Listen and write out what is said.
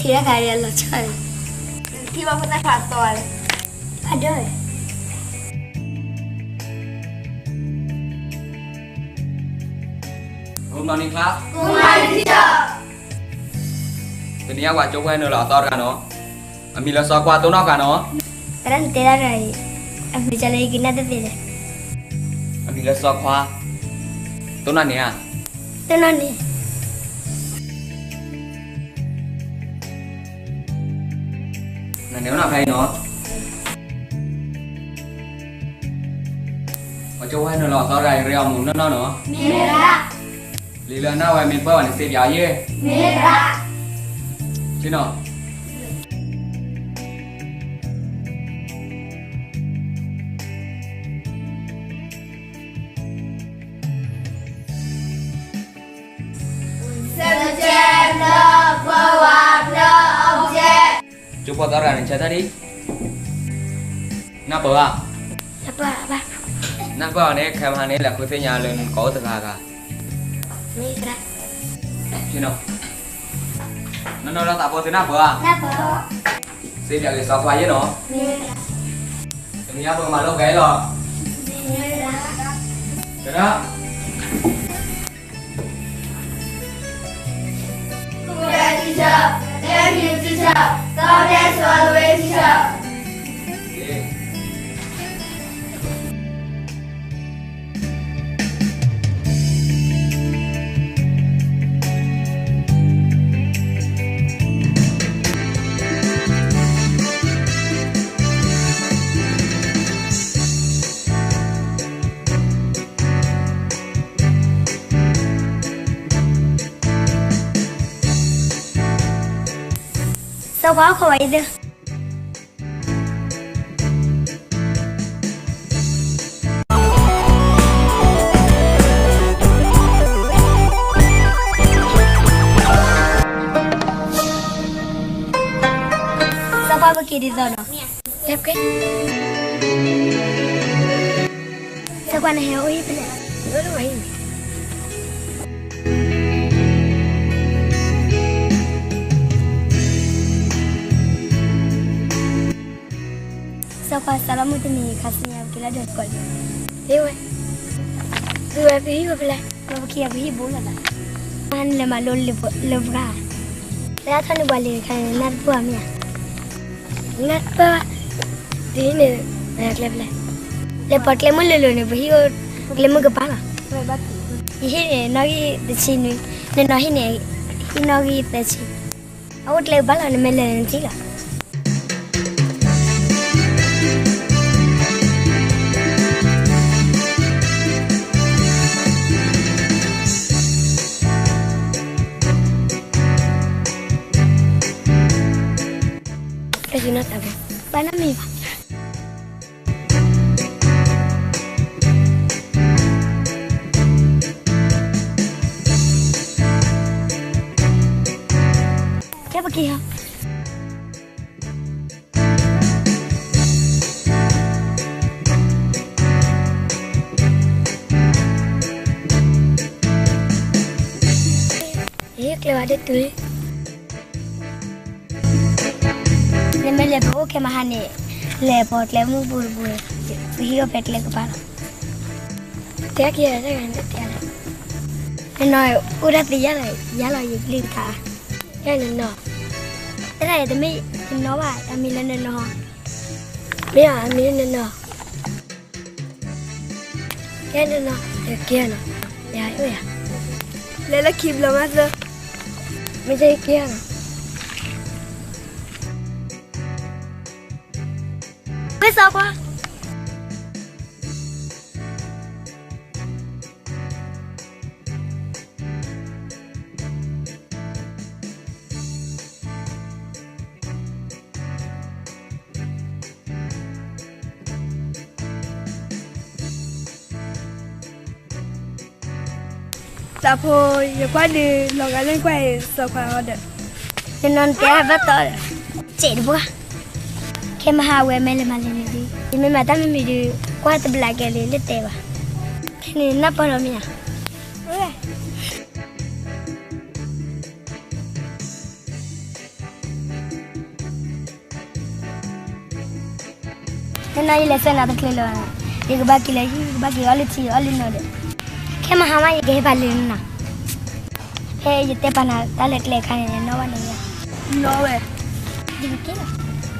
ယဲခါယလီၤဆီၣ်အံၤ, ထံၣ်ဘၣ်ဖိသၣ်ခွါအသီလၢ, ဖးဒိၣ်, Good morning class. Good morning teacher. တနံၤအံၤပှၤကၠိဖိဟဲနုာ်လီၤအသီတဂၤနီၤ, အမံၤလၢစီၤခွါ တိၢ်နီၣ်ဃာ်နီၤ. သရၣ်နတဲဒၣ်တဂၤအံၤ, အမံၤကလၢယကနၣ်တသ့လဲၣ်. အမံၤလၢစီၤခွါ, တိၢ်နီၣ်န့ၣ်ဧါ, တိၢ်နီၣ်န့ၣ် နန့ၣ်အိၣ်နီၤဖဲအံၤနီၤ, ပှၤကၠိဖိဟဲနုာ်လီၤအသီတဂၤအံၤ ရ့အီၤမူးနီၢ်နီၢ်နီၤ, မ့ၢ်ဒၣ်, လံာ်လၢအနၢ်ဝဲမ့ၢ်ပၢၢ်ဘၣ်န့ၣ် စ့ပၠးအီၤယဲ, မ့ၢ်ဒၣ်, ဆ့နီၤ. ကၠိဖိသီတဂၤန့ၣ် ဆၢထၢၣ်ဒံး, နၢ်ပၢၢ်ဧါ, နၢ်ပၢၢ်အီၤန့ၣ် ခဲမဟါန့ၣ် လဲၤဃုသ့ၣ်ညါလၢနကိးအိၣ်တဂၤဂၤ, ဆ့နီၤ. နီၢ်နီၢ်ဒီးသးဖိသုနၢ်ပၢၢ်ဧါ, စ့ပၠးက့ၤစီၤခွါယဲနီၤ, တနံၤအံၤပကမၤလိကဲလီၤ, ကဲဒၣ်. Good day, teacher. Thank you, teacher. God bless you always, teacher. စီၤခွါအိၣ်ခိးဝဲအံၤသ့ၣ်, စီၤခွါပက့ၤဒ်သိးနီၤ, စီၤခွါနဟဲအိၣ်ဟံၣ်ဖဲလဲၣ်, စီၤခွါစးလီၤမုၢ်တနံၤ ခါဆူညါပက့ၤလၢဒိးစကွးလံ, ဝဲ, သုဝဲသုဟံၣ်အိၣ်ဖဲလဲၣ်, ပက့ၤအပဟံၣ်ဘိလီၤသး, မဟါန့ၣ်လဲၤမၤလိလၢပှၤ, လၢအထီၣ်န့ၢ်ပှၤလံာ်တခါန့ၣ် နၢ်တပၢၢ်ဘၣ်မ့ၢ်ဧါ, နၢ်တပၢၢ်ဘၣ်, ဒ်န့ၣ်, ကျဲဖဲလဲၣ်, လဲၤပိာ်ကျဲမုၢ်လိၤလိၤန့ၣ် ပဟံၣ်အိၣ်ကျဲမုၢ်ကပၤလီၤ, ယဟံၣ်န့ၣ်နီၣ်ဂံၢ်တဆံနွံ, နနီၢ်ဟံၣ်န့ၣ်, ဟံၣ်နီၣ်ဂံၢ်သၢဆံ, အအိၣ်ကျဲကပၤလီၤ နမ့ၢ်လဲၤနထံၣ်လီၤ. ဘၣ်နီတမံၤဘၣ်. ကဲပက့ၤလီၤ. ဟ့ၣ်ကျဲဝဲဒ်တုၤလံ. နမ့ၢ်လဲၤပအိၣ်ခဲမဟါန့ၣ်, လဲၤပိာ်ကျဲမုၢ်ပူၤတပူၤ, ပဟံၣ်အိၣ်ဖဲကျဲကပၤလီၤ. တဲက့ၤတဂၤန့ၣ်တဲလီၤ. နနီၢ်အိၣ်ဒၣ်သ့ယါလီၤ, ယါလီၤယကလုၢ်ကထါ, ယါနနီၢ်, တၢ်တမ့ၢ်ယနီၢ်ဘၣ်, အမံၤလၢနနီၢ်, မ့ၢ်အမံၤလၢနနီၢ်. ကဲနနီၢ်, ယက့ၤနီၤ, ယၤအိၣ်ယၤ, လဲၤလၢခံဘျီမးသၢ, မ့ၢ်ယက့ၤနီၤ, ဝ့ၢ်စီၤကွၢ်. သးဖိ, ယကွၢ်ဒုး လီၤဂာ်လၢကွၢ်အံၤ စီၤခွါအီၤဒီး, ယနီၢ်နတဲအဘၣ်တီဒီး, စဲးတပှၢ်, ခဲမဟါဝဲမ့ၢ်လဲၤမၤလဲၤန့ၣ်ဒုး ယမ့ၢ်မၤတၢ်မ့ၢ်မံၤဒုး ကွၢ်တဘျးကဲလံလၢတဲဘၣ်, ခဲန့ၣ်နၢ်ပၢၢ်လီၤမ့ၢ်ဧါ. နီၢ်နီၢ် ယလဲၤဆှၢနၤတချုးလၢၤဘၣ်န့ၣ်, ယကဘၣ်က့ၤလၢဟံၣ် ယကဘၣ်က့ၤအီၣ်လုၢ်ထံအီၣ်လုၢ်နီၤဒီး, ခဲမဟါမး ယကဟဲပာ်လၢနၤ, ဖဲယတဲပာ်နၤတၢ်လၢကျဲအခါန့ၣ် နနီၣ်ဘၣ်န့ၣ်ယၤ, နီၣ်ဝဲ, ယကက့ၤလီၤ.